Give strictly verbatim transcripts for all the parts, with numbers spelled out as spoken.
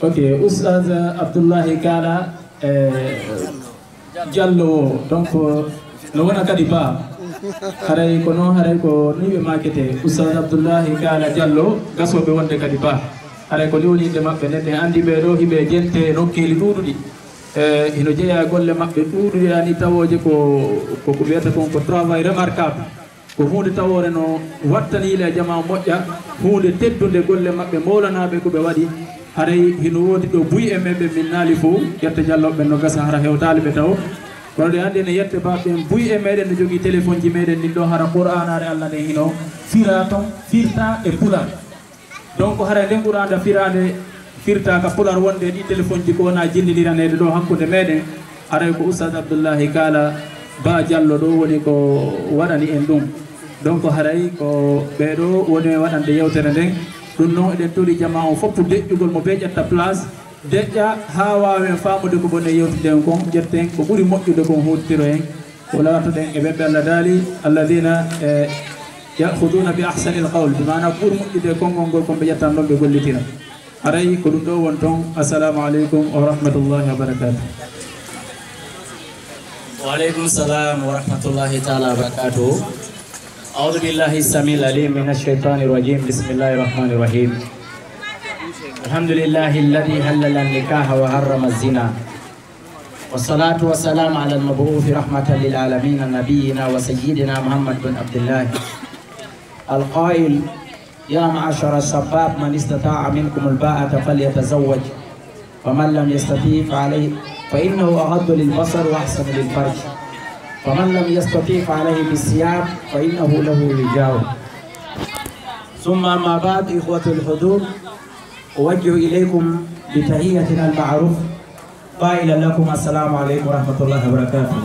Ok, Oustaz Abdoulahi Kala, eh, Diallo o, donc, no wona kadi ba. Haray ko noon, haray ko ni ɓe maakete. Oustaz Abdoulahi Kala Diallo, gasooɓe wonde kadi ba. Haray ko ni woni innde maɓɓe, nden en anndi ɓee ɗoo hiɓe jente nokkeeli ɗuuɗuɗi. Eh, hino jeyaa golle maɓɓe ɗuuɗuɗe ani tawooje ko, ko, ko wiyata kon ko travail remarquable. Ko huunde tawoore no wattani yila e jamaa moƴƴa, huunde teddunde golle maɓɓe mowlanaaɓe ko ɓe waɗi. Haray hino woodi ɗo buy e men ɓe min naali fof, ƴetta jalloɓe ɓen no gasa hara hewtaali ɓe taw. Kono ɗe anndi ene yette ba ɓen buy e meɗen no jogii téléphone ji meɗen ɗin ɗo hara Qur'aanaare Allah nden hino fira ton, firta e pular. Donc haray nden Qur'aana firaande firta ka pular wonde ɗi téléphone ji ko wona jinndindiraneede ɗo hakkunde meɗen. Haray ko Oustaz Abdoulahi Kala Ba Diallo ɗo woni ko waɗani en ɗum. Donc haray ko ɓee ɗo woni e waɗande yewtere nden. Ɗum noon eɗen toli jamaa on fof deƴƴugol mo bee ƴetta place. Deƴƴa haa waawen faamude ko bone yewtiden kon, ƴetten ko ɓuri moƴƴude kon huuttiroyen. Ko laatoɗen e ɓen ɓe Allah daali, alladina, eh, ya'khuduna bi ahsanil qawl, bi maana ko ɓuri moƴƴude e konngol ngol kon ɓe ƴettan ɗon ɓe gollitira. Haray ko ɗum ɗo won ton. Assalamu aleykum wa rahmatullahi wa barakatuh. وعليكم السلام ورحمة الله تعالى وبركاته. أعوذ بالله السميع العليم من الشيطان الرجيم. بسم الله الرحمن الرحيم. الحمد لله الذي حلل النكاح وحرم الزنا. والصلاة والسلام على المبعوث رحمة للعالمين نبينا وسيدنا محمد بن عبد الله القائل: يا معشر الشباب من استطاع منكم الباءة فليتزوج، ومن لم يستطع فعليه، فإنه أغض للبصر وأحسن للفرج، ومن لم يستطع فعليه بالصيام فإنه له وجاء. ثم أما بعد، إخوة الحضور، أوجه إليكم بتحيتنا المعروف قائلا لكم: السلام عليكم ورحمة الله وبركاته.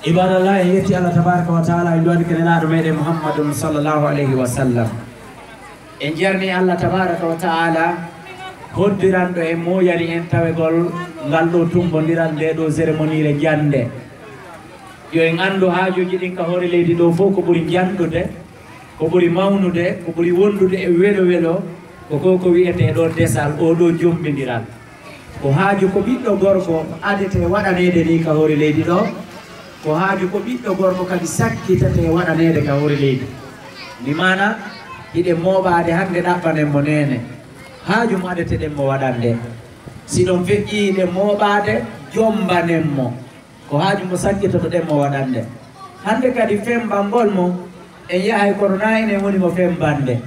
عباد الله، en yetti Allah tabaraka wa taala, en duwani ko Nelaaɗo meɗen Muhammadun sallallahu alayhi wa sallam. En jarni Allah tabaraka wa taala, hoddiranɗo en, moƴƴani en tawegol ngal ɗo tumbondiral, nde ɗo cérémoniere jannde. Yo en anndu haajuuji ɗin ka hoore leydi ɗo fof ko ɓuri janɗude, ko ɓuri mawnude, ko ɓuri wondude e welo welo, ko ko, ko wiyetee ɗo desal, oo ɗo jombindiral. Ko haaju ko ɓiɗɗo gorko adetee waɗaneede ni ka hoore leydi ɗo, ko haaju ko ɓiɗɗo gorko kadi sakkitetee waɗaneede ka hoore leydi. Ndi maana, hiɗen mooɓaade hannde ɗaɓɓanen mo neene. Haaju mo adeteɗen mo waɗande. Si ɗon feƴƴii, hiɗen mooɓaade, jombanen mo. Ko haaju mo sakkitotoɗen mo waɗande. Hannde kadi femmbangol mo, en yahay kono na enen woni mo femmbande.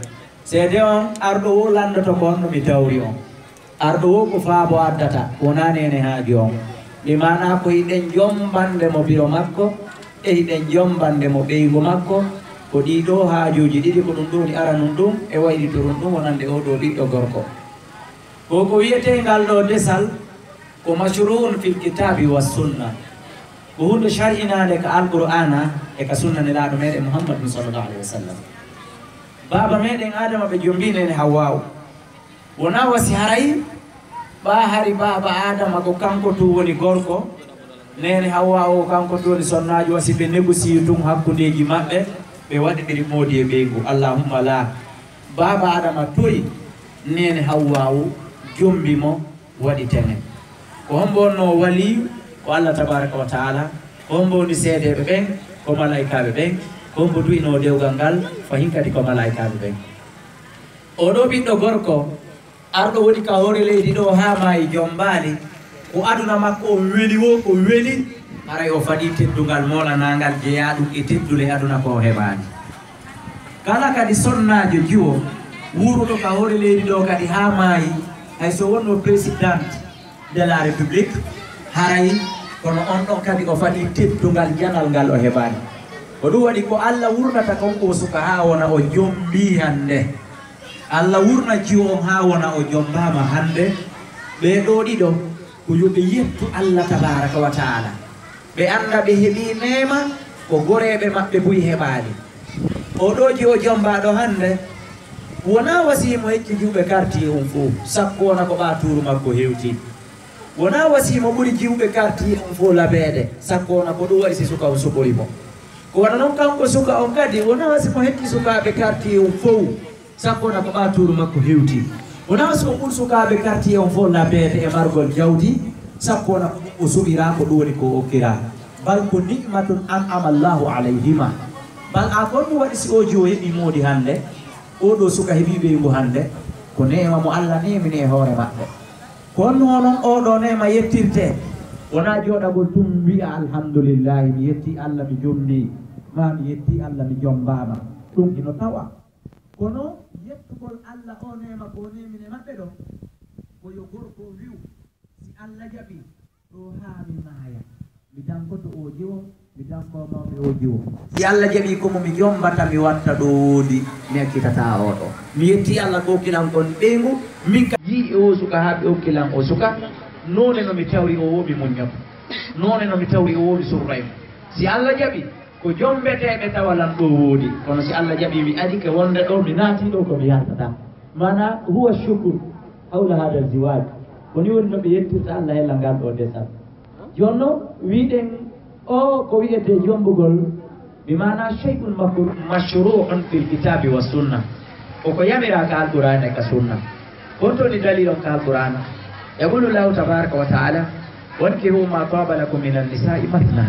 Seede on, arɗo wo lanndoto ko honno mi tawri on. Arɗo wo ko faabo addata, wonaa neene haaju on. Mi maanaa ko hiɗen jombande mo biro makko, e hiɗen jombande mo ɓeygu makko, ko ɗii ɗoo haajuuji ɗiɗi, ko ɗum ɗoo woni aranun ɗum, e waylitorun ɗum wonande oo ɗoo ɓiɗɗo gorko. Ko ko wiyetee ngal ɗoo desal, ko mashru'un fil kitabi was sunna. Ko huunde shar'inaande ka Alqur'aana e ka sunna Nelaaɗo meɗen Muhammadun sallallahu alayhi wa sallam. Baaba meɗen Aadama ɓe jombii neene Hawwaawu. Wonaa wasi haray, ɓaa hari baaba Aadama ko kanko tun woni gorko, neene Hawwaawu o kanko tun woni sonnaajo, wasi ɓe négocier tun hakkundeeji maɓɓe, ɓe waɗidiri moodi e ɓeyngu. Allahumma laa. Baaba Aadama toyi, neene Hawwaawu jombi mo, waɗi tene. Ko hombo wonnoo waliyu? Ko Allah tabaraka wa taala. Ko hombo woni seedeeɓe ɓen? Ko malaykaaɓe ɓen. Ko hombo du'inoo dewgal ngal? Fahin kadi ko malaykaaɓe ɓen. Oo ɗoo ɓiɗɗo gorko, arɗo woni ka hoore leydi ɗoo haa maayi, jombaali. Ko aduna makko on weli woo, ko weli, haray o faɗii teddungal moolanaangal jeyaaɗum e teddule aduna ko o heɓaani. Kala kadi sonnaajo jiwo wuuruɗo ka hoore leydi ɗoo kadi haa maayi, hay so wonnoo président de la République, haray kono on ɗon kadi o faɗii teddungal janal ngal o heɓaani. Ko ɗum waɗi ko Allah wurnata kon ko suka haa wona o jombii hannde. Allah wurna jiwo on haa wona o jombaama hannde. Ɓee ɗoo ɗiɗo ko yo ɓe yettu Allah tabaraka wa taala. Ɓe annda ɓe heɓii neema ko goreeɓe maɓɓe buy heɓaali. Oo ɗoo jiwo jombaaɗo hannde, wonaa wasii mo hecci jiwɓe karti on fow, sakko wona ko ɓaa tuuru makko hewti. Wonaa wasii mo ɓuri jiwɓe karti on fow labeede, sakko wona ko ɗum waɗi si suka on suɓori mo. Ko wano non kanko suka on kadi, wonaa wasi mo hecci sukaaɓe karti on fow, Sakko wona ko ɓaatuuru makko hewti. Wonaa so o ɓuri sukaaɓe kartiye on fof labeede e margol jawdi, sakko wona ko o suɓiraa, ko ɗum woni ko o okkiraa. Bal ko ni'matun an'ama Allahu alayhima. Bal a kon ɗum waɗi si o jiwo heɓi moodi hannde, oo ɗoo suka heɓi ɓeyngu hannde, ko neema mo Alla neemini e hoore maɓɓe. Kono noon oo ɗoo neema yettirtee, wonaa jooɗagol tun wi'a, "Alhamdulillahi, mi yettii Alla, mi jommbii," maa, "Mi yettii Alla, mi jommbaama." Ɗum hino tawa. Kono yettugol Alla oo neema ko o neemini e maɓɓe ɗoo, ko yo gorko wi'u, "Si Alla jaɓii, ɗoo haa mi maaya, mi dankoto oo jiwo, mi dankoo mawɓe oo jiwo. Si Alla jaɓii, ko mo mi jommbata, mi watta ɗoo woodi, mi accitataa oo ɗoo. Mi yettii Alla ko okki lan kon ɓeyngu, min ka jii e oo suka haa ɓe okki lan oo suka, noone no mi tawri oo woo mi muññoto, noone no mi tawri oo woo mi surray mo. Si Alla jaɓii, ko jommbeteeɓe tawa lan ɗoo woodi, kono si Alla jaɓii, mi arike wonde ɗoo, mi naatii ɗoo ko mi yaltataa." Maanaa, huwa shukru hawla hada ziwaaj. Ko nii woni no ɓe yettirta Alla hela ngal ɗoo desal. Jooni non, wi'ɗen oo ko wi'etee jommbugol, bi maanaa shay'un makru-, mashru'un fil kitaabi wa sunna. Ko ko yamiraa ka Alqur'aana e ka sunna. Honto woni dalil on ka Alqur'aana? Yaqulu Allahu tabaraka wa ta'ala, "Wankihu ma taba lakum minan nisa'i mathna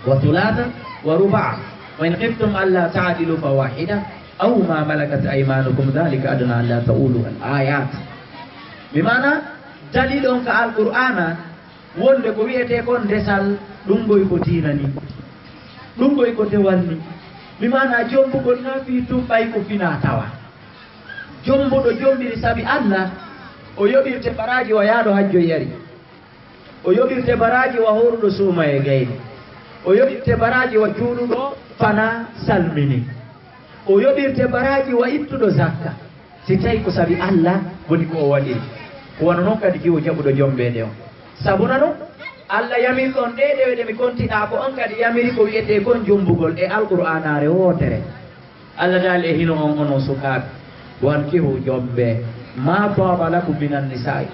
wa thulatha wa ruba', wa in khiftum alla ta'dilu fa wahida, aw ma malakat aymanukum dhalika adna alla ta'ulu." Al ayat. Bi maanaa, dalil on ka Alqur'aana, wonde ko wi'etee kon desal, ɗum ngoy ko diina nii. Ɗum ngoy ko dewal nii. Bi maanaa, jommbugol naa fii tun ɓay ko finaa tawa. Jommbuɗo jommbiri sabi Alla, o yoɓirte baraaji wa yaaɗo hajjo yari. O yoɓirte baraaji wa hooruɗo suuma e gayni. O yoɓirte baraaji wa juuluɗo fana salmini. O yoɓirte baraaji wa ittuɗo zakka. Si tawi ko sabi Alla woni ko o waɗiri. Ko wano non kadi jiwo jaɓuɗo jommbeede on. Sabuna non, Alla yamiri ɗon ɗee ɗewe ɗe mi kontiɗaa ko on kadi yamiri ko wi'etee kon jommbugol e Alqur'aanaare wootere. Alla daali e hino on, onon sukaaɓe, "Wankihu, jommbee, ma taba lakum minan nisa'i."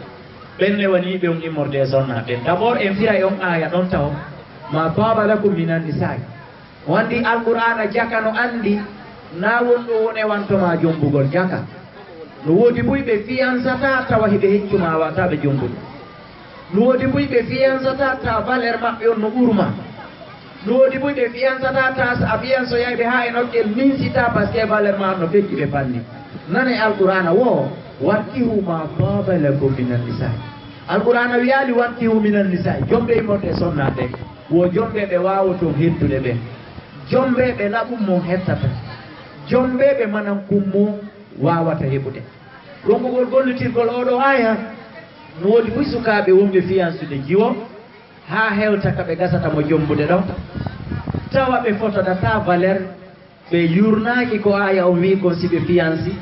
Ɓen ne wani ɓe on immorde e sonna ɓen. D'abord, en fira e on aaya ɗon taho, "Ma taba lakum minan nisa'i." Wandi Alqur'aana jaka no anndi, na won ɗo wone wanto ma jommbugol jaka. No woodi buy ɓe fiyansata tawa hiɓe heccu ma wata ɓe jommbude. No woodi buy ɓe fiyansata tawa valeur maɓɓe on no ɓurma. No woodi buy ɓe fiyansata tawa so a fiyansoyay ɓe haa e nokkel minsita parce que valeur ma on no fecci ɓe fanni. Nane Alqur'aana wo, "Wankihu ma taba lakum minan nisa." Alqur'aana wiyaali, "Wankihu minan nisa." Jommbee immorde e sonna ɓe. Wo jommbee ɓe waawoton heddude ɓen. Jommbee ɓe laɓum mon hettata. Jommbee ɓe manan kum mon waawata heɓude. Ronngugol gollitirgol oo ɗoo aaya, no woodi buy sukaaɓe wonɓe fiyansude jiwo, haa hewta ka ɓe gasata mo jommbude ɗon, tawa ɓe fotodataa valeur, ɓe yurnaaki ko aaya on wi'i kon si ɓe fiyansi,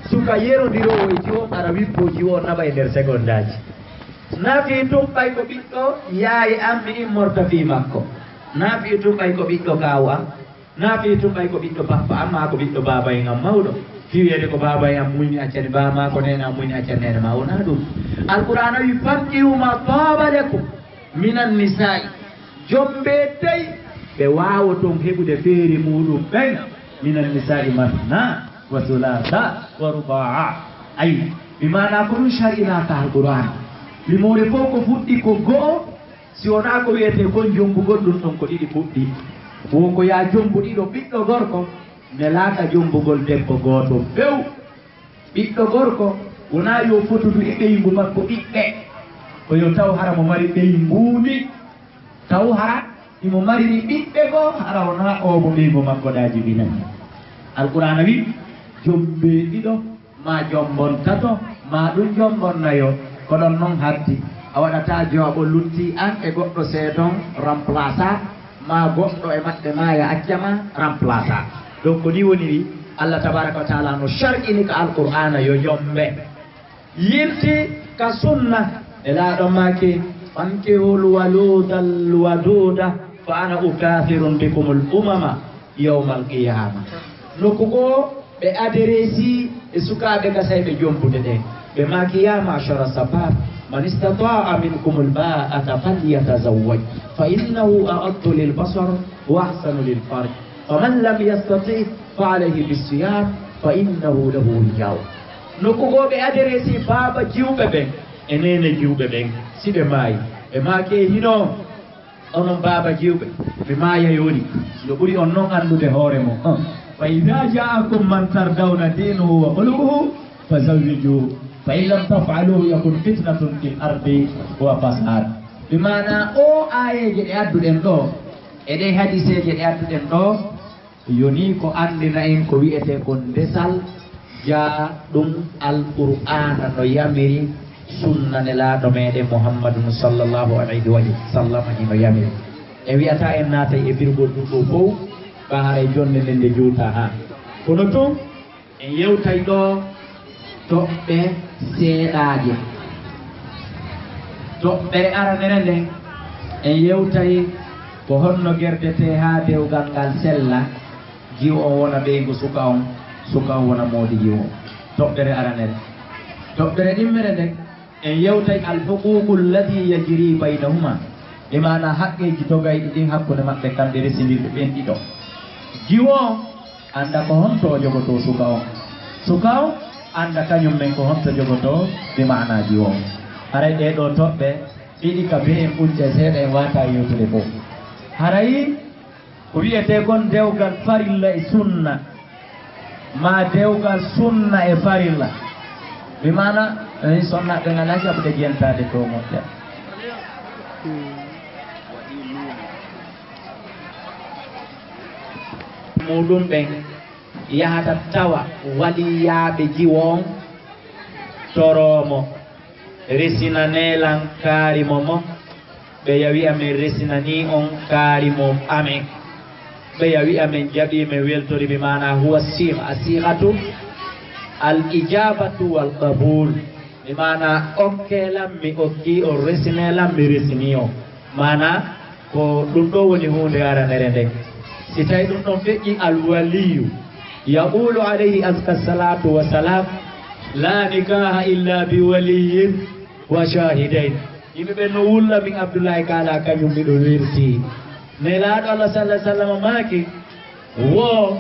suka yerondiroowo e jiwo on ara wippoo jiwo on naɓa e nder segondaaji. Na fii tun ɓay ko ɓiɗɗo yaaye an mi immorta fii makko. Na fii tun ɓay ko ɓiɗɗo kaawu an. Na fii tun ɓay ko ɓiɗɗo bappa an maa ko ɓiɗɗo baaba en an mawɗo. Fii wi'eede ko baaba en an muyni accani baaba maa, ko neene an muyni accani neene maa. Wonaa ɗum. Alqur'aana wi'i, "Fankihu ma taaba lakum minan nisaa'i." Jommbee dey ɓe waawoton heɓude feere muuɗum ɓen. Minan nisaa'i masna wa sulaasa wa rubaa'a. Ayi, bi maanaa ko ɗum sari'inaaka Alqur'aana. Limoore fof ko fuɗɗi ko go'o, si wonaa ko wi'etee kon jommbugol ɗum ɗon ko ɗiɗi fuɗɗi. Wo ko yaa jommbu ɗiɗo ɓiɗɗo gorko, nelaaka jommbugol debbo gooto few. Ɓiɗɗo gorko wonaa yo fotudu e ɓeyngu makko ɓiɓɓe, ko yo taw hara mo mari ɓeynguuli, taw hara imo mariri ɓiɓɓe goo, hara wonaa oo mo ɓeyngu makko ɗaa jibinani. Alqur'aana wi'i, jommbee ɗiɗo, maa jommbon tato, maa ɗum jommbon nayo, ko ɗon non hatti. A waɗataa jooɓo lutti an e goɗɗo seedon remplaçant, maa goɗɗo e maɓɓe maaya acca ma remplaçant. Donc ko nii woniri, Allah tabaaraka wa taala no shar'ini ka Alqur'aana yo jommbe. Yilti ka sunna, Nelaaɗo maaki, "Fankihul waluudal waduuda, fa ana ukaafirun bikumul umama yawmal qiyaama." Nokku goo ɓe adereesi e sukaaɓe gasayɓe jommbude ɓen. Ɓe maaki, "Ya ma'shara shabab, man istata'a minkumul ba'ata falyatazawwaj, fa innahu aghaddu lil basar wa ahsanu lil farj. Fa man lam yastati' fa alayhi bis siyam, فإنه له وجاء. Nokku goo ɓe adresi baaba jiwɓe ɓen e neene jiwɓe ɓen, si ɓe maayi, ɓe maaki e hino, onon baaba jiwɓe, mi maayay woni, no ɓuri on non anndude hoore mon. فإذا جاءكم من ترضون دينه وخلقه فزوجوه، فإن لم تفعلوا يكن فتنة في الأرض وفساد. Bi maanaa, oo aayeeje ɗe adduɗen ɗoo, e ɗee hadiseeje ɗe adduɗen ɗoo, yonii ko anndina en ko wi'etee kon ndesal, jaa ɗum Alqur'aana no yamiri, sunna Nelaaɗo meeɗen Muhammadun sallallahu alayhi wa sallam hino yamiri. En wi'ataa en naatay e birgol ɗum ɗoo fow, ɓaa haray jonnde nden nde juutaa haa. Kono tun, en yewtay ɗoo toɓɓe seeɗaaje. Toɓɓere aranere nden, en yewtay ko honno gerdetee haa dewgal ngal sella, jiwo on wona ɓeyngu suka on, suka on wona moodi jiwo on. Toɓɓere aranere. Toɓɓere ɗimmere nden, en yewtay al huququ allati yajri baynahuma, bi maanaa haqqeeji dogayɗi ɗin hakkunde maɓɓe kamɓe resindirɓe ɓen ɗiɗo. Jiwo on annda ko honto o jogotoo suka on. Suka on annda kañum men ko honto jogotoo, bi maanaa jiwo on. Haray ɗee ɗoo toɓɓe ɗiɗi ka bee en ɓuccay seeɗa, en waataa yewtude fow. Haray ko wi'etee kon dewgal farilla e sunna, maa dewgal sunna e farilla. Bi maanaa, eh, sonnaaɓe ngalaa jaɓude jentaade to moƴƴa. Muuɗum ɓen yahata tawa waliyaaɓe jiwo on, toroo mo, resinanee lan kaari mo mo, ɓeya wi'a men resinanii on kaari mo amen, ɓeya wi'a men jaɓii men weltori, bi maanaa huwa siiga, a siigatu al ijaabatu wal qabuul, bi maanaa okkee lan mi okkii on, resinee lan mi resinii on. Maanaa, ko ɗum ɗoo woni huunde aranere nden. Si tawi ɗum ɗon feƴƴi, al waliyu, yaqulu alayhi azka salatu wa salam, la nikaha illa bi waliyin wa shahidain. Yimɓe ɓen no wulla min Abdullahi Kaala, kañum miɗo wirti. Nelaaɗo Allah sallallahu alaihi wasallam maaki, wo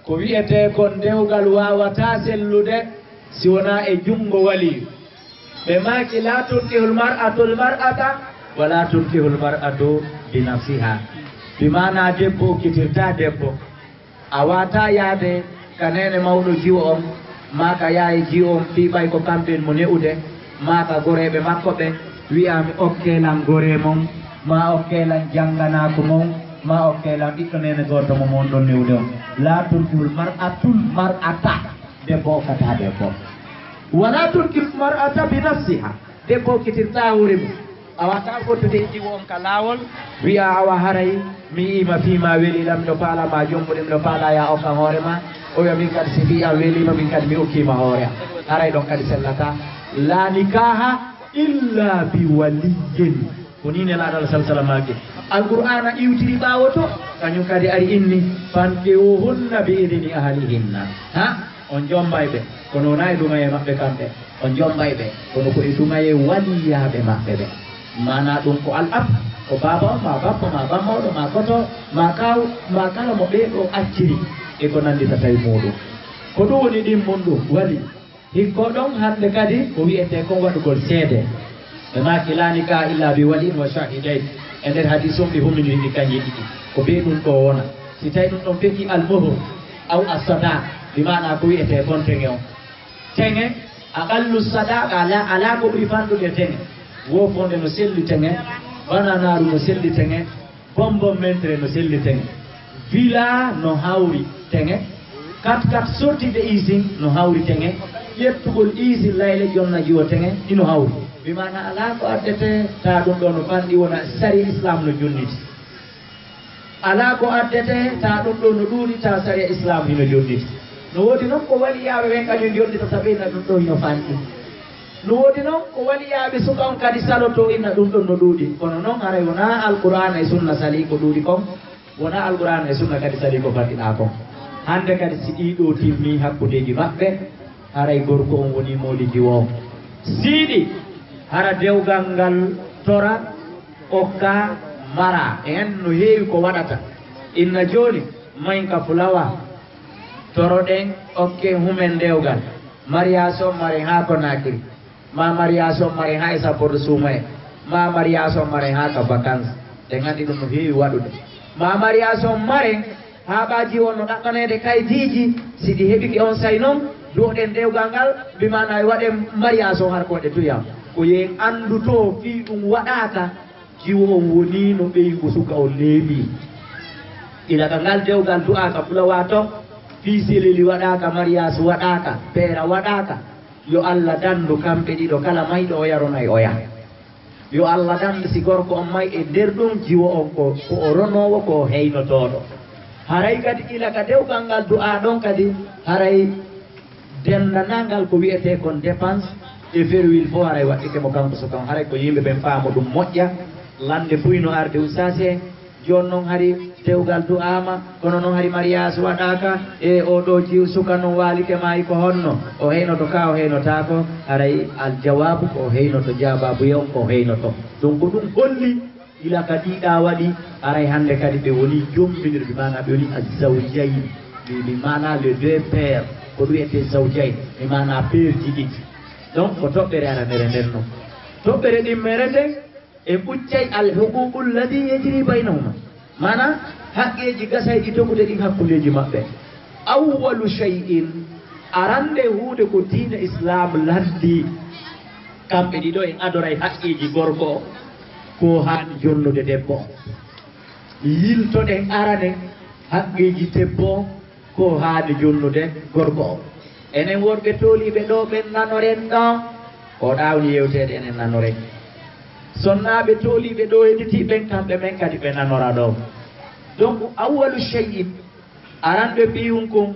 ko wi'etee kon dewgal waawataa sellude si wonaa e junngo waliyu. Ɓe maaki, la tunkihul mar'atul mar'ata, wa la tunkihul mar'atu bi nafsiha. Bi maanaa debbo okkitirtaa debbo. A waataa yaade ka neene mawɗo jiwo on, maa ka yaaye jiwo on, fii ɓay ko kamɓe mo ne'ude, maa ka goreeɓe makko ɓen, wi'aa mi okkee lan goree mon, maa okkee lan jannganaaku mon, maa okkee lan ɓiɗɗo neene gooto mo mon ɗon ne'ude on. La tunkihul mar'atul mar'ata, debbo okkataa debbo. Wala tunkihul mar'ata bi nafsiha, debbo okkitirtaa hoore mum. A waawataa fottude e jiwo on ka laawol, wi'aa awa haray mi yi'ii ma fii ma welii lan, miɗo faalaa ma jonngude, miɗo faalaa yaa okkan hoore ma. O wi'a min kadi si fii an welii ma, min kadi mi okkii ma hoore am. Haray ɗon kadi sellataa. La nikaha illa bi waliyyin. Ko nii Nelaaɗo Allah sallallahu alaihi wasallam maaki. Alqur'aana iwtiri ɓaawo to, kañum kadi ari inni, fankihuhunna bi idni ahlihinna. Ha? On jommbay ɓe, kono wonaa e duŋayee maɓɓe kamɓe. On jommbay ɓe, kono ko e duŋayee waliyaaɓe maɓɓe ɓen. Maanaa ɗum ko al ab, ko baaba on, maa bappa, maa bammawɗo, maa koto, maa kaaw, maa kala mo ɓee ɗoo acciri, e ko nannditata e muuɗum. Ko ɗum woni ɗimmun ɗum, wali. Hikko ɗon hannde kadi ko wi'etee kon waɗugol seede. Ɓe maaki, laa nikaaha illaa bi waliyin wa shaahidayn. E nder hadiis on ɓe humini ɗi kañji ɗiɗi. Ko bee ɗum ɗoo wona. Si tawii ɗum ɗon feƴƴi al muhur, aw as sadaq, bi maanaa ko wi'etee kon teŋe on. Teŋe, aqallu sadaq, alaa, alaa ko ɓuri fanɗude teŋe. Woofoonde no selli teŋe, bananaaru no selli teŋe, bonbon mentere no selli teŋe. Villa no hawri teŋe. Kat kat sortie de usine no hawri teŋe. Ƴettugol usine layle jonna jiwo teŋe, ino hawri. Bi maanaa alaa ko addete, taa ɗum ɗoo no fanɗi wona sariya Islam no jonniti. Alaa ko addete, taa ɗum ɗoo no ɗuuɗi, taa sariya Islam hino jonniti. No woodi non ko waliyaaɓe ɓen kañum jonnitata ɓe, inna ɗum ɗoo hino fanɗi. No woodi non ko waliyaaɓe suka on kadi salotoo, inna ɗum ɗon no ɗuuɗi. Kono non haray wonaa Alqur'aana e Sunna salii ko ɗuuɗi kon. Wonaa Alqur'aana e Sunna kadi salii ko fanɗinaa kon. Hannde kadi si ɗii ɗoo timmii hakkundeeji maɓɓe, haray gorko on wonii moodi jiwo on. Siiɗi, hara dewgal ngal tora, okka, mara. E en no heewi ko waɗata. Inna jooni, maynka fulawa. Toroɗen okke humen dewgal. Mariage on maren haa Conakry. Ma mariage on maren haa e sappordo suumaye. Ma mariage on maren haa ka vacances. Ɗen anndi ɗum no heewi waɗude. Ma mariage on maren haa ɓaaji on no ɗaɓɓaneede kaydiiji. Si ɗi heɓike on say non, duwoɗen dewgal ngal, bi maana e waɗen mariage on har ko waɗe tuyam. Ko yen anndu to fii ɗum waɗaaka. Jiwo on woni no ɓeyngu suka on neeɓi. Ila ka ngal dewgal du'aaka fulawa ton, fii seleli waɗaaka, mariyaas waɗaaka, peera waɗaaka. Yo Alla dandu kamɓe ɗiɗo kala mayɗo o yaronay oya. Yo Alla dandu si gorko on may e nder ɗum jiwo on ko, ko o ronoowo, ko o heynotooɗo. Haray kadi ila ka dewgal ngal du'aa ɗon kadi, haray Denndanangal ko wiyetee kon dépense e ferwil fof haray waɗɗike mo kanko so kan haray ko yimɓe ɓen faamo ɗum moƴƴa. Lannde buy no arde ustaas en, jooni noon hari dewgal du'aama, kono noon hari mariage waɗaaka, e oo ɗoo jiw suka noon waalike maayi ko honno, o heynoto kaa o heynotaako, haray aljawaabu ko o heynoto, jaabaabu yon ko o heynoto. Donc ko ɗum holli Ila ka ɗiɗa waɗi, aray hannde kadi ɓe woni jombinirɓe, maanaa ɓe woni azzawjayni, ɓe, ɓe maanaa les deux pères, ko ɗum wiyetee zawjayni, ɓe maanaa peerji ɗiɗi. Donc ko toɓɓere aranere nden non. Toɓɓere ɗimmere nden, e ɓuccay al huququ alladi yajri baynahuma, maanaa haqqeeji gasayɗi dogude ɗin hakkundeeji maɓɓe. Awwalu shay'in, arande huunde ko diina Islaam lanndii. Kamɓe ɗiɗo en adoray haqqeeji gorko o, ko haani jonnude debbo o. Yiltoɗen arane haqqeeji debbo o, ko haani jonnude gorko o. Enen worɓe tooliiɓe ɗo ɓen nanoren ɗo, ko ɗaawni yewteede enen nanoren. Sonnaaɓe tooliiɓe ɗo hedditiiɓe ɓen, kamɓe men kadi ɓe nanora ɗo. Donc, awwalu shay'in, aranɓe ɓiyum kun,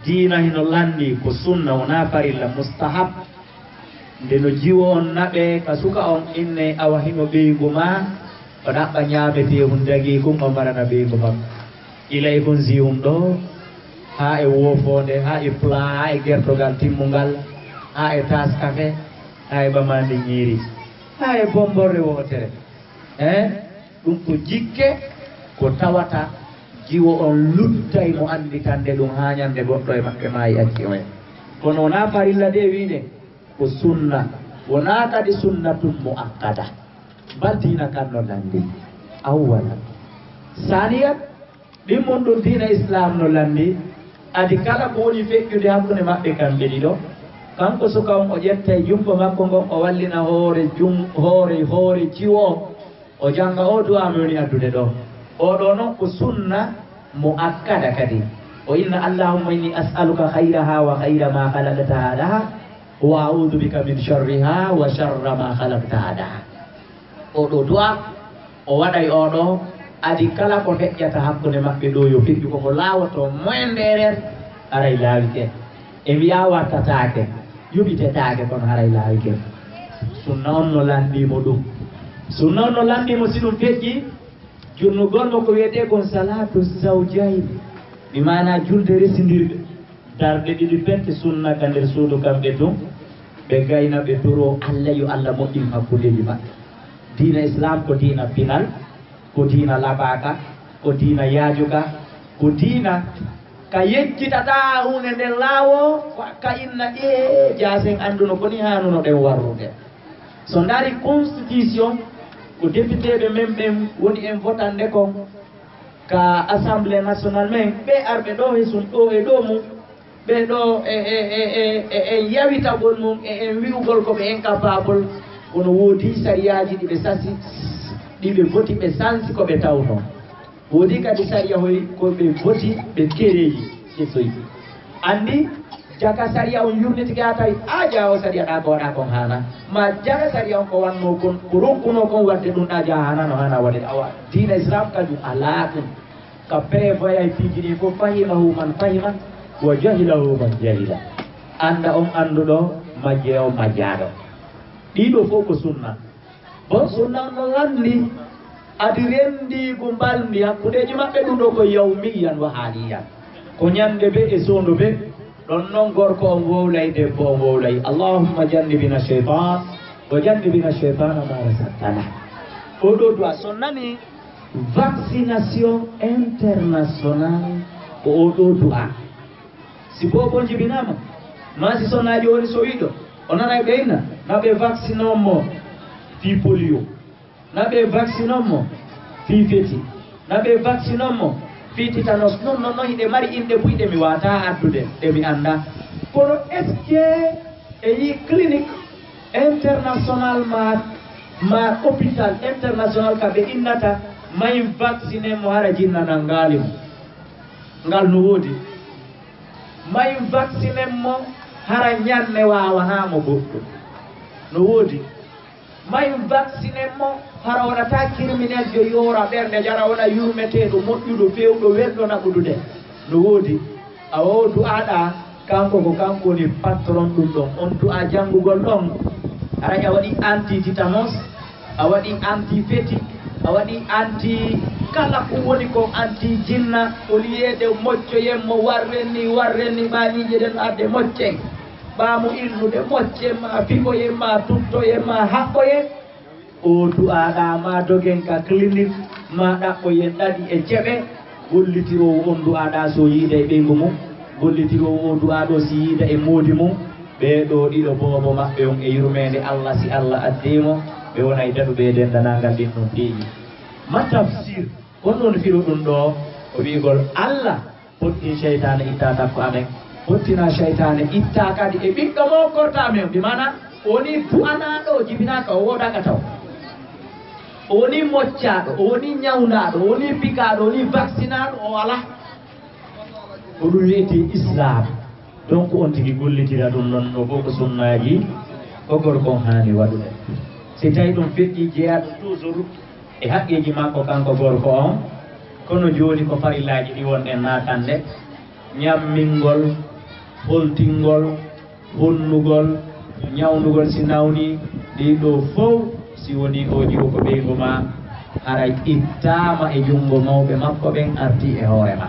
diina hino lanndii ko sunna, wonaa farilla, mustahab. Nde no jiwo on naɓee ka suka on inne, awa hino ɓeyngu maa, o ɗaɓɓa ñaametee hun dagii kun, o marana ɓeyngu makko. Ilay kun si hun ɗo, haa e woofoonde, haa e plat, haa e gertogal timmungal, haa e taas kafe, haa e ɓamaandi ñiiri, haa e bomborre wootere. Eh? Ɗum ko jikke ko tawata jiwo on luttay mo annditande ɗum haa ñande goɗɗo e maɓɓe maayi acci oya. Kono wonaa farilla de wiide ko sunna, wonaa kadi sunnatun muakkada. Bal diina kan no lanndi. Awwalan. Saaniyan, ɗimmun ɗum diina Islaam no lanndi. Adi kala ko woni feƴƴude hakkunde maɓɓe kamɓe ɗiɗo, kanko suka on o ƴettay junngo makko ngon o wallina hoore jun-, hoore, hoore jiwo on. O jannga oo du'aa mi woni addude ɗoo. Oo ɗoo non ko sunna muakkada kadi. O inna: "Allahumma inni as'aluka khayraha wa khayra ma khalaqtaha laha, wa a'udhu bika min sharriha wa sharra ma khalaqtaha laha." Oo ɗoo du'aa, o waɗay oo ɗoo, adi kala ko feƴƴata hakkunde maɓɓe ɗoo yo feƴƴu, ko ko laawoto moyen ndeerer, aray laawike. E wiyaa wattataake, yuɓitetaake, kono haray laawike. Sunna on no lanndii mo ɗum. Sunna on no lanndii mo si ɗum feƴƴi, junnugol mo ko wiyetee kon salaatu zawjayni, mi maanaa julde resindirɗe, darɗe ɗiɗi pette sunna ka nder suudu kamɓe tun, ɓe gayna ɓe toroo Alla yo Alla moƴƴin hakkundeeji maɓɓe. Diina Islaam ko diina pinal, ko diina laɓaaka, ko diina yaajuka, ko diina ka yejjitataa huunde nden laawo, ko ka inna ƴee jaasen annduno ko ni haanuno ɗen warrude. So ndaari constitution, ko députéɓe men ɓen woni en votande kon ka Assemblée nationale men, ɓe arɓe ɗoo he sun ɗoo e ɗoo mum, ɓe ɗoo e, e, e, e, e, e yawitagol mum, e en wi'ugol ko ɓe incapable, kono woodi sariyaaji ɗi ɓe sasi, ɗi ɓe voti, ɓe sansi ko ɓe tawno. Woodi kadi sariya hoy ko ɓe voti, ɓe kereyi, ɓe soyi. Anndi, jaka sariya on yurnitike haa tawi, a jaa o sariya ɗaa ko waɗaa kon haana. Ma jaka sariya on ko wannoo kon, ko ronkunoo kon waɗde ɗum ɗaa jaa haana no haana waɗe. Awa, diina Islaam kanjum alaa ɗum. Ka prévoyay piiji ɗin fof, fahimahu man fahima, wa jahilahu man jahila. Annda on annduɗo, majje on majjaaɗo. Ɗiɗo fof ko sunna. Bon, sunna on no lanni, adi renndiigu mbalndi hakkundeeji maɓɓe, ɗum ɗo ko yawmiyan wa haaliyan. Ko ñande be e soondo be, ɗon non gorko on wowlay, debbo on wowlay. Allahumma jannibna shaytan, wa jannibna shaytana ma razaqtana. Oɗo du'a, so nani vaccination internationale, ko oɗo du'a. Si boobon jibinaama, maa si sonnaajo woni sowiiɗo, o nanay ɓe inna, na ɓe vaccine on mo fii polio, na ɓe vaccine on mo fii feti, na ɓe vaccine on mo fii titanos. Non, non, non, hiɗe mari inɗe buy ɗe mi waataa addude, ɗe mi anndaa. Kono est-ce que e yii clinique international ma, ma hôpital international ka ɓe innata may vaccine mo hara jinna nangaali mo? Ngal no woodi. May vaccinen mo hara ñanne waawanaa mo goɗɗo. No woodi. May vaccinen mo hara wonata criminel jo yoora ɓernde jara wona yurmeteeɗo moƴƴuɗo feewɗo welɗo naɓudude. No woodi. Awa o du'aaɗa kanko ko kanko woni patron ɗum ɗon. On du'a janngugol ɗon. Haray a waɗi anti titanos. A waɗi anti feti, a waɗi anti kala ko woni ko anti jinna, o liyeede moccoyen mo warren ni, warren ni, ɓaaniije ɗen arde moccen. Ɓaamu ilnude moccen ma, fiɓoyen ma, tuttoyen ma, haɓɓoyen. O du'aaɗa ma dogen ka clinique, ma ɗaɓɓoyen ɗaɗi e ceɓe. Gollitiroowo on du'aaɗa so yiida e ɓeyngu mum, gollitiroowo o du'aaɗo si yiida e moodi mum, ɓee ɗoo ɗiɗo boobo maɓɓe on e yurmeende Allah, si Allah addii mo, ɓe wonay daɗuɓe e denndanangal ɗin ɗon piiji. Ma tafsir, kon ɗon firo ɗum ɗoo, ko wi'ugol Allah pottin seytaane itta takko amen, pottina seytaane itta kadi e ɓiɗɗo mo korta amen, bi maana o woni du'anaaɗo, o jibinaaka, o woodaaka taw. O woni moccaaɗo, o woni ñawndaaɗo, o woni pikaaɗo, o woni vaccinaaɗo, o alaa. Ko ɗum wi'etee Islam. Donc on tigi gollitira ɗum ɗon ɗo fof ko sunnaaji ko gorko on haani waɗude. Si tawi ɗum feƴƴi jeyaa ɗum toujours e haqqeeji makko kanko gorko on, kono jooni ko farillaaji ɗi wonɗen naatande, ñammingol, holtingol, honnugol, ñawndugol si nawnii, ɗii ɗoo fof si wonii o jiwo ko ɓeyngu ma, haray ittaama e junngo mawɓe makko ɓen artii e hoore ma.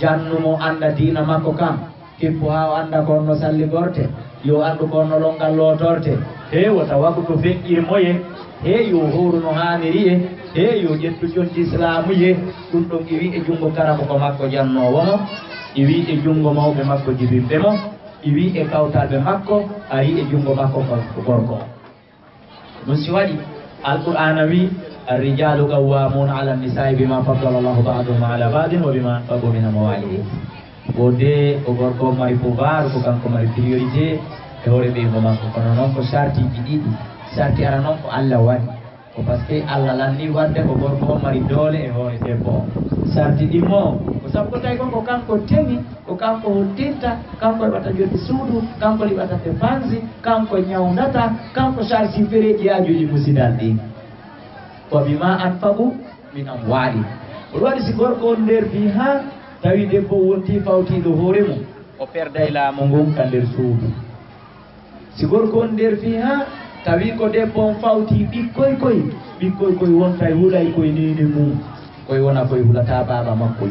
Jannu mo annda diina makko kan, kippu haa o annda ko honno salligorte, yo anndu ko honno lonngal lootorte. Hee wota waɗu to feƴƴir mo ye, hee yo hooru no haaniri ye, hee yo ƴettu conci Islaamu ye. Ɗum ɗon iwii e junngo karamoko makko jannoowo mo, iwii e junngo mawɓe makko jibinɓe mo, iwii e kawtalɓe makko, arii e junngo makko ko gorko. Ɗum si waɗi, Alqur'aana wi, "Ar-rijaalu qawwaamuuna ala nisaa'i bimaa faddala Allahu ba'dahum ala ba'din wa bimaa anfaqu min amwaalihim." Ko de ko gorko on mari pouvoir, ko kanko mari priorité e hoore ɓeyngu makko. Kono noon ko sartiiji ɗiɗi. Sarti ara noon ko Allah waɗi. Ko parce que Allah lanni waɗde ko gorko on mari doole e hoore debbo on. Sarti ɗimmo ko sabu ko tawi kon ko kanko teŋi, ko kanko hodditta, kanko heɓata joddi suudu, kanko liɓata dépense, kanko ñawndata, kanko charge fereeji yaajuuji musidal ɗin. Wa bimaa anfaqu min amwaalihim. Ko ɗum waɗi si gorko on nderfii haa tawi debbo on wontii fawtiiɗo hoore mum, o perday laamu ngun ka nder suudu. Si gorko on nderfii haa tawi ko debbo on fawtii ɓikkoy koy, ɓikkoy koy wontay hulay koy neene mum, koy wona koy hulataa baaba makkoy.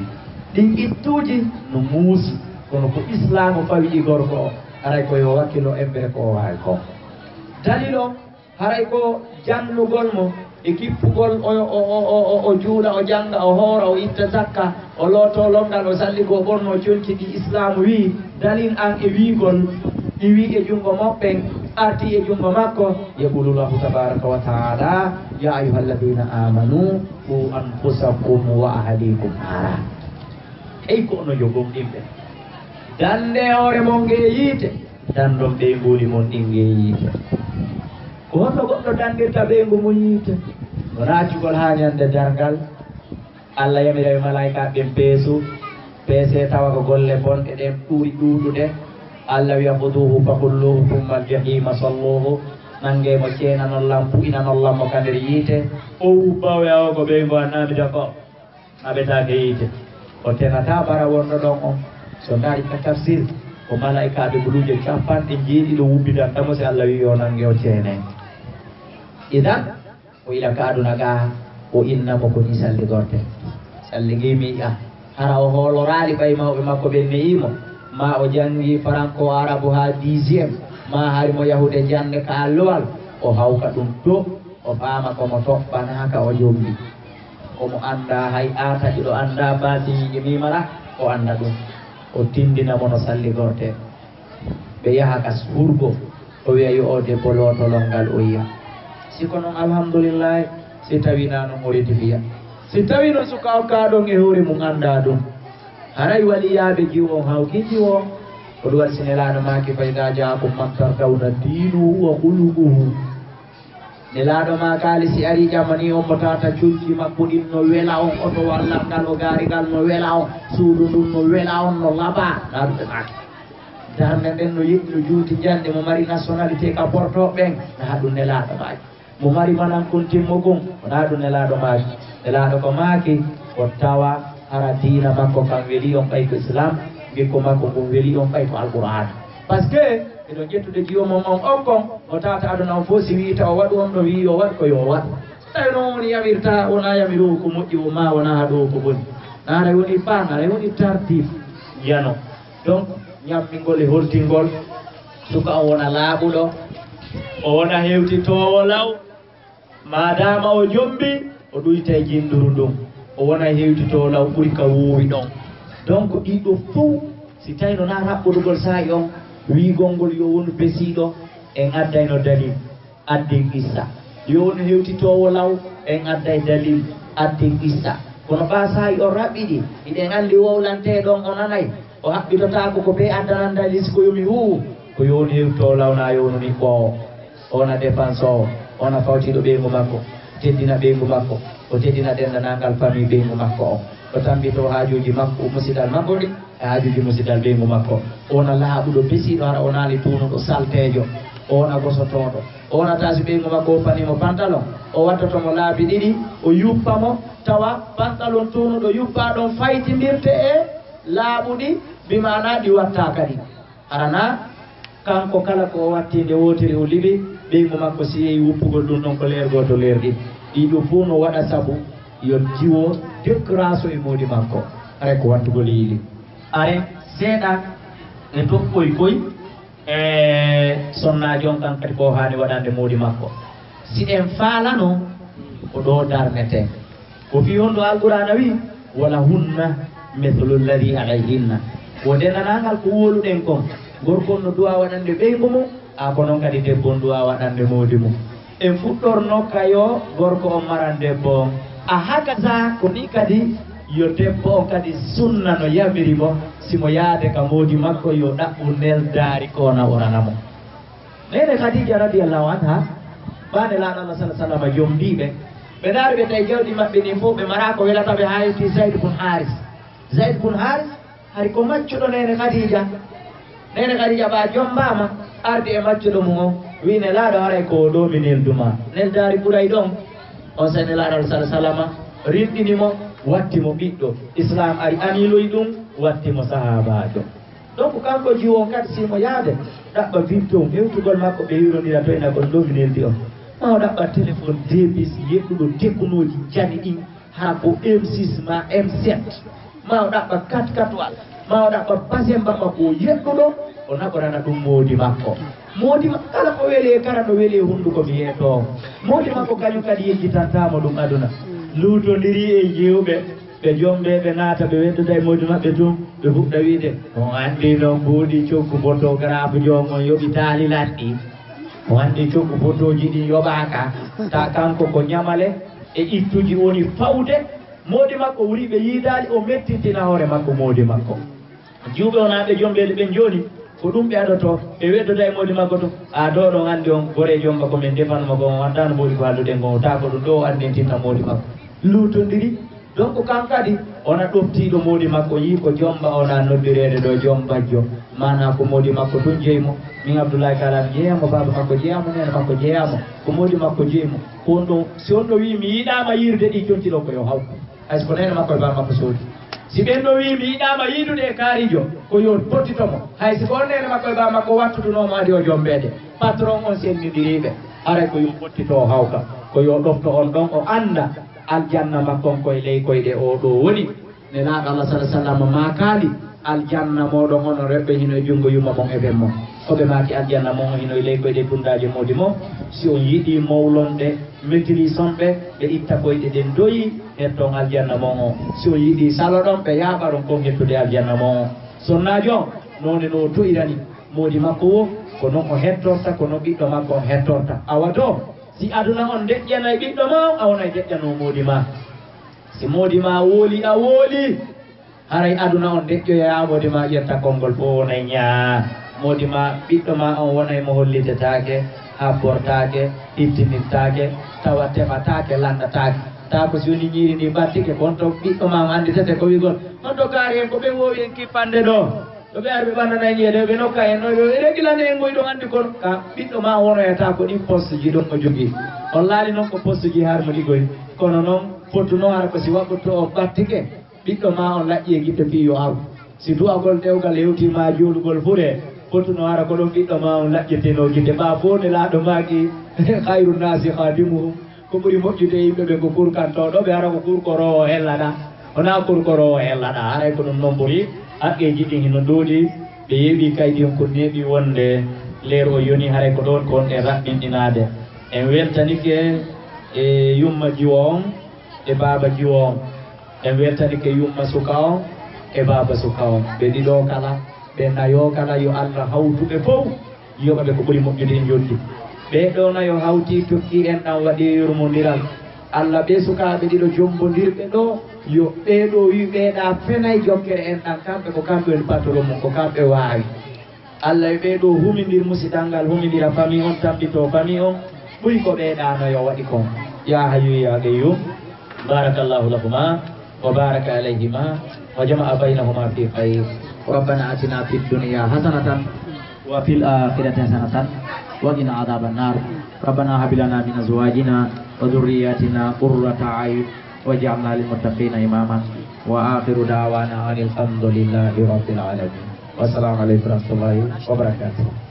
Ɗin ittuuji no muusi, kono ko Islaamu fawi e gorko on, haray ko yo wakkilo embere ko o waawi kon. Dalil on, haray ko jannugol mo e kippugol o, o, o, o, o juula, o jannga, o hoora, o itta zakka, o lootoo lonngal, o salligoo, o ɓornoo conci ɗi Islaamu wii, dalil an e wiigol, ɗi wii e junngo moɓɓen, artii e junngo makko, yaqulu Allahu tabaraka wa taala, "Ya ayyuha alladina amanu, qu anfusakum wa ahlikum naara." Ey ko onon yo gomɗinɓe, dande hoore mon ngee yiite, dandon ɓeynguuli mon ɗin ngee yiite. Ko honno goɗɗo dandirta ɓeyngu mum yiite? Ko naacugol haa ñande darngal. Allah yamiray malaa'ikaaɓe ɓen peesu, peesee tawa ko golle bonɗe ɗen ɓuri ɗuuɗude. Allah wi'a, "Khuduhu fa ghulluhu thumma al-jahima salluhu." Nangee mo, ceenanon lan, pu'inanon lan mo ka nder yiite. O wubba, o wi'a, "O ko ɓeyngu an naamida ko?" Naɓetaake yiite. O tenataa bara wonɗo ɗon on. So ndaari ka tafsir, ko malaa'ikaaɓe buluuje capanɗe jeeɗiɗo wubbidanta mo si Allah wi'i o nange o ceene. Idan, o ila ka aduna ga, o inna mo ko ni salligorte. Salligii mi yi'a. Hara o hooloraali ɓay mawɓe makko ɓen ne'ii mo. Ma o janngii faranko arabu haa dixième. Ma hari mo yahude jannde ka allowal. O hawka ɗum to. O faama ko mo toɓɓanaaka o jombi. Ko mo anndaa hay aata ɗiɗo anndaa baasiiji mimara o annda ɗum. O tindina mo no salligortee. Ɓe yaha ka hurgo, o wiya yo o debbo lootolol ngal o yiya. Si ko noon, alhamdulillahi, si tawii naa noon o reti fiya. Si tawii noon suka o kaa ɗon e hoore mum anndaa ɗum. Haray waliyaaɓe jiwo on hawki jiwo on. Ko ɗum waɗi si Nelaaɗo maaki, "Fa idaa jaa'akum man tardawna diinahu wa khuluquhu." Nelaaɗo maakaali si arii ƴamanii on mo tawata conci makko ɗin no wela on, otowal ngal o gaari ngal no wela on, suudu ndun no wela on, no labaa, naa ɗum ɓe maaki. Darnde nden no yeƴi, no juuti njande, mo mari nationalité ka portooɓe ɓen, naa ɗum Nelaaɗo maaki. Mo mari manan kun timmo kun, naa ɗum Nelaaɗo maaki. Nelaaɗo ko maaki, ko tawa hara diina makko kan weli on ɓay ko Islam, ngikku makko ngun weli on ɓay ko Alqur'aana. Parce que Miɗo ƴettude jiwo mon on okkon, mo tawata aduna on fof, si wii tawa waɗu, on ɗon wii yo waɗ, ko yo waɗ. Tawi noon woni yamirta, wonaa yamiroowo ko moƴƴi, o maa wonaa haɗoowo ko boni. Naaray woni baa, naaray woni tartiib. Yano. Donc, ñammingol e holtingol, suka on wona laaɓuɗo, o wona hewtitoowo law. Maadaama o jombi, o ɗuyta e jinnduru ndun, o wona e hewtitoo law ɓuri ka woowi ɗon. Donc, ɗii ɗoo fow, si tawii no naa raɓɓodugol saa'i on, wiigol ngol yo wonu besiiɗo, en addayno dalil, adden qissa. Yo wonu hewtitoowo law, en adday dalil, adden qissa. Kono ɓaa saa'i on raɓɓiɗi, hiɗen anndi wowlantee ɗon o nanay, o haɓɓitotaako ko bee addanannda liskoyomi huu, ko yo wonu hewtitoowo law naa yo wonu niɓɓoowo. O wona défenseur, o wona fawtiiɗo ɓeyngu makko, teddina ɓeyngu makko, o teddina denndaangal famille ɓeyngu makko on. O tammbitoo haajuuji makko, musidal makko ɗin, e haajuuji musidal ɓeyngu makko. O wona laaɓuɗo besiiɗo, hara o naali tuunuɗo salteejo, o wona gosotooɗo. O wona taasi ɓeyngu makko, o fanii mo pantalon, o wattoto mo laabi ɗiɗi, o yuppa mo, tawa pantalon tuunuɗo yuppaa ɗon faytindirte e laaɓuɗi, bi maanaa ɗi wattaa kadi. Hara naa kanko kala ko o watti nde wootere o liɓi, ɓeyngu makko si yehi wuppugol ɗum ɗon ko leer gooto leer ɗiɗi. Ɗii ɗoo fow no waɗa sabu yo jiwo dekkiraaso e moodi makko. Haray ko wattugol yiili. Are seeɗa e toɓɓoy koy e sonnaajo on kan kadi ko haani waɗande moodi makko. Si en faalano ko ɗoo darneten. Ko fii honɗun Alqur'aana wi'i, "Wa lahunna mithlu alladhi alayhinna." Ko denndaangal ko wowluɗen kon, gorko on no duwaa waɗande ɓeyngu mum, a ko non kadi debbo on duwaa waɗande moodi mum. En fuɗɗorno ka yo gorko on maran debbo on. A hakaza ko nii kadi yo debbo on kadi sunna no yamiri mo, si mo yaade ka moodi makko yo ɗaɓɓu neldaari ko na orana mo. Neene Khadija radiyallahu anha, baa Nelaaɗo Allah sallallahu alaihi wasallam jombii ɓe. Ɓe ndaari ɓe tawi jawdi maɓɓe ndin fow ɓe maraa ko welata ɓe haa yettii Zaid bun Haris. Zaid bun Haris, hari ko maccuɗo neene Khadija. Neene Khadija baa jombaama, ardi e maccuɗo mum on, wi'i Nelaaɗo haray ko ɗoo mi neldu maa. Neldaari ɓuray ɗon. Onsay Nelaaɗo Allah sallallahu alaihi wasallam rinɗini mo, watti mo ɓiɗɗo. Islam ari aniloyi ɗum, watti mo sahaabaajo. Donc kanko jiwo on kadi si mo yaade ɗaɓɓa victime hewtugol makko ɓe yewrondira to ina kon ɗo mi neldi on. Ma o ɗaɓɓa téléphone deux bis yeɗɗuɗo tekkunooji jani ɗin, hara ko M six ma M sept. Ma o ɗaɓɓa quatre quatre wal, ma o ɗaɓɓa basen baba ko yeɗɗuɗo, o naɓorana ɗum moodi makko. Moodi ma-, kala ko weli e kara no weli e hunnduko mi yeeto. Moodi makko kañum kadi yejjitantaamo ɗum aduna. Luutondiri e jewɓe. Ɓe jombe ɓe naata, ɓe weddoda e moodi maɓɓe tun, ɓe fuɗɗa wiide, "On anndi no mbuuɗi coggu photographe joom on yoɓi taali lanɗi? On anndi coggu photooji ɗin yoɓaaka?" Ta kanko ko ñamale e ittuji woni fawde moodi makko, wuri ɓe yiidaali, o mettintina hoore makko moodi makko. Jiwɓe wonaa ɓe jombeede ɓen jooni, ko ɗum ɓe adotoo, ɓe weddoda e moodi makko tun. A ɗoo ɗon anndi on goreejo on bako men defanmo kon, on anndaa no mboɗi ko haalduɗen kon, o taa ko ɗum ɗoo o anndintinta moodi makko. Luutondiri, donc kan kadi, ona ɗoftiiɗo moodi makko, yii ko jomba, ona noddireede ɗo jombajjo. Maanaa ko moodi makko tun jeyi mo. Min Abdullahi Kala mi jeyaa mo, baaba makko jeyaa mo, neene makko jeyaa mo. Ko moodi makko jeyi mo. Ko on ɗon, si on ɗo wi'i mi yiɗaama yiirude ɗi conci ɗo ko yo hawtu. Hay so ko neene makko e baaba makko soodi. Si ɓen ɗo wi'i mi yiɗaama yiidude e kaarijo, ko yo pottito mo. Hay si ko on neene makko e baaba makko wattudunooma adi o jombeede. Patron on sennindiriiɓe. Haray ko yo pottito o hawta. Ko yo ɗofto on ɗon o annda aljanna makko on ko e ley koyɗe oo ɗoo woni. Nelaaɗo Allah sallallahu alaihi wasallam maakaali, "Aljanna mooɗon onon rewɓe hino e junngo yumma mon e ben mon." Ko ɓe maaki, "Aljanna mon hino e ley koyɗe tundaaje moodi mon. Si on yiɗi mowlonde, maîtrise on ɓe, ɓe itta koyɗe ɗen doyi, hetton aljanna mon o. Si on yiɗi saloɗon, ɓe yaaɓaron kon hettude aljanna mon o." Sonnaajo on, noone no o to'irani moodi makko woo, ko non o hettorta, ko non ɓiɗɗo makko on hettorta. Awa to, si aduna on deƴƴanay ɓiɗɗo maa on, a wonay deƴƴanoo moodi maa. Si moodi maa wooli, a wooli, haray aduna on deƴƴoyaa, moodi maa ƴetta konngol fow wonay ñaa. Moodi maa, ɓiɗɗo maa on wonay mo hollitetaake, habbortaake, ittinirtaake, tawa teɓataake, lanndataake. Taa ko si woni ñiiri ndii ɓattike, kon to ɓiɗɗo maa on annditete ko wi'gol. On to kaari en ko ɓen woowi en kippande ɗoo. Ɗo ɓe ari ɓe ɓannana en yeeɗe, ɓe nokka en ɗo, ɓe regilane en ngoy ɗon anndi kono. Ka ɓiɗɗo maa wonoyata ko ɗin poste ji ɗon o jogii. On laali non ko poste ji harmuɗi goy. Kono non, fotuno hara ko si waɓɓoto o ɓattike, ɓiɗɗo maa on laƴƴi e gite fii yo aru. Si du'agol dewgal hewtii maa juulugol fure, fotuno hara ko ɗon ɓiɗɗo maa on laƴƴetenoo gite. Ɓaa fow nelaaɗo maaki, "Khayru naasi khadimuhum." Ko ɓuri moƴƴude e yimɓe ɓen ko kurkantooɗo ɓe, hara ko kurkoroowo hellaɗaa. Wonaa kurkoroowo hellaɗaa, haray ko ɗum non ɓuri. Haqqeeji ɗin hino ɗuuɗi, ɓe yeeɓii kaydi on, ko neeɓi wonde leer o yoni, haray ko ɗon ko wonɗen raɓɓinɗinaade. En weltanike e yumma jiwo on e baaba jiwo on. En weltanike yumma suka on e baaba suka on. Ɓe ɗiɗo kala, ɓe nayo kala, yo Allah hawtu ɓe fow. Yoɓa ɓe ko ɓuri moƴƴude e njoɓdi. Ɓee ɗoo nayo hawtii tokki en ɗan waɗi yurmondiral. Alla ɓee sukaaɓe ɗiɗo jombondirɓe ɗoo, yo ɓee ɗoo wi'u ɓee ɗaa fenay jokkere en ɗan, kamɓe ko kamɓe woni patron mum, ko kamɓe waawi. Alla e ɓee ɗoo humindir musidal ngal, humindira famille on, tambitoo famille on, ɓuri ko ɓee ɗaa nayo waɗi kon. Yaa Hayyu yaa Qayyum, barakallahu lakuma. وبارك عليهما وجمع بينهما في خير. ربنا آتنا في الدنيا حسنة وفي الآخرة حسنة وقنا عذاب النار. ربنا هب لنا من أزواجنا وذرياتنا قرة أعين واجعلنا للمتقين إماما. وآخر دعوانا أن الحمد لله رب العالمين. والسلام عليكم ورحمة الله وبركاته.